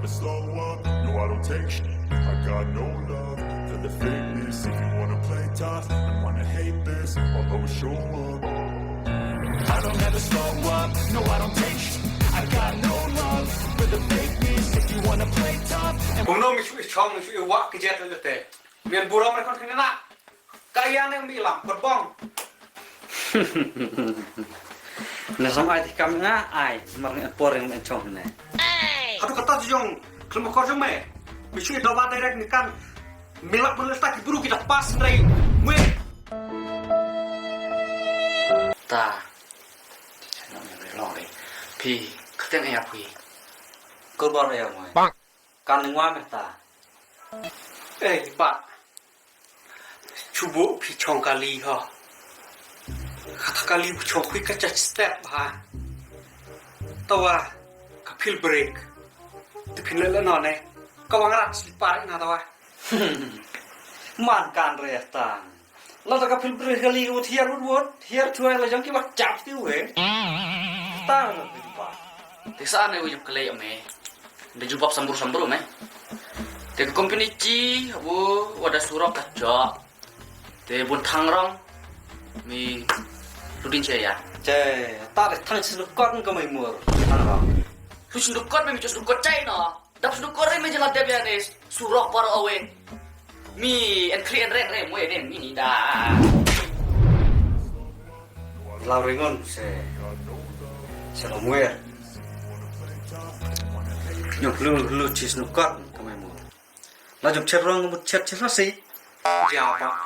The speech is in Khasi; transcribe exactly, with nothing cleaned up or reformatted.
Slow up, no, I don't take sh- I got no love for the fakeness. If you wanna play tough and wanna hate this, I'll always show up. I don't ever slow up, no, I don't take sh- I got no love for the fakeness. If you wanna play tough and Kumno mi shu i chong, mi shu i wak ki jet le te. Mian burom re kon kene na. Ka ïa ne mi lam, kot bong. Ne sam ai ti kam nga ai, mar ne por ne chong ne. Hatu kata jong, klem kor jong me. Mi shu i dawa direct ni kan. Mi lak mun lesta ki buru kita pas ndai. Mwe. Ta. Phi, kateng ïa phi. Kor bor ïa mwe. Kan ngwa me ta. Eh, pa. Chubu phi chong kali ho. Kata kali bu chong khui ka cha step ha. Tawa ka pil break. Te phin le le no ne. Ka wang rat si par na tawa. Man kan re tang. La ta ka pil break kali wut hiar wut wut. Hiar chuai la jong ki wak chap ti we. Tang la pil pa. Te sa ne u yup kali me. Da jubab sambur sambur me. Te ka company chi wo wada surok ka chok. Te bun thang rong mi lu din che ya. Che, ta de thang snu kot ka mai mur. Thang rong. Lu snu kot mi mi snu kot chai no. Dap snu kot mi jela dep ya ne. Surok par awe. Mi en kli en ren re mo en mi ni da. Lau ringon se se lo muer. Nyok lu lu chis nu kot ka mai mur. La jop chet rong mut chet chet la si. Ja pa.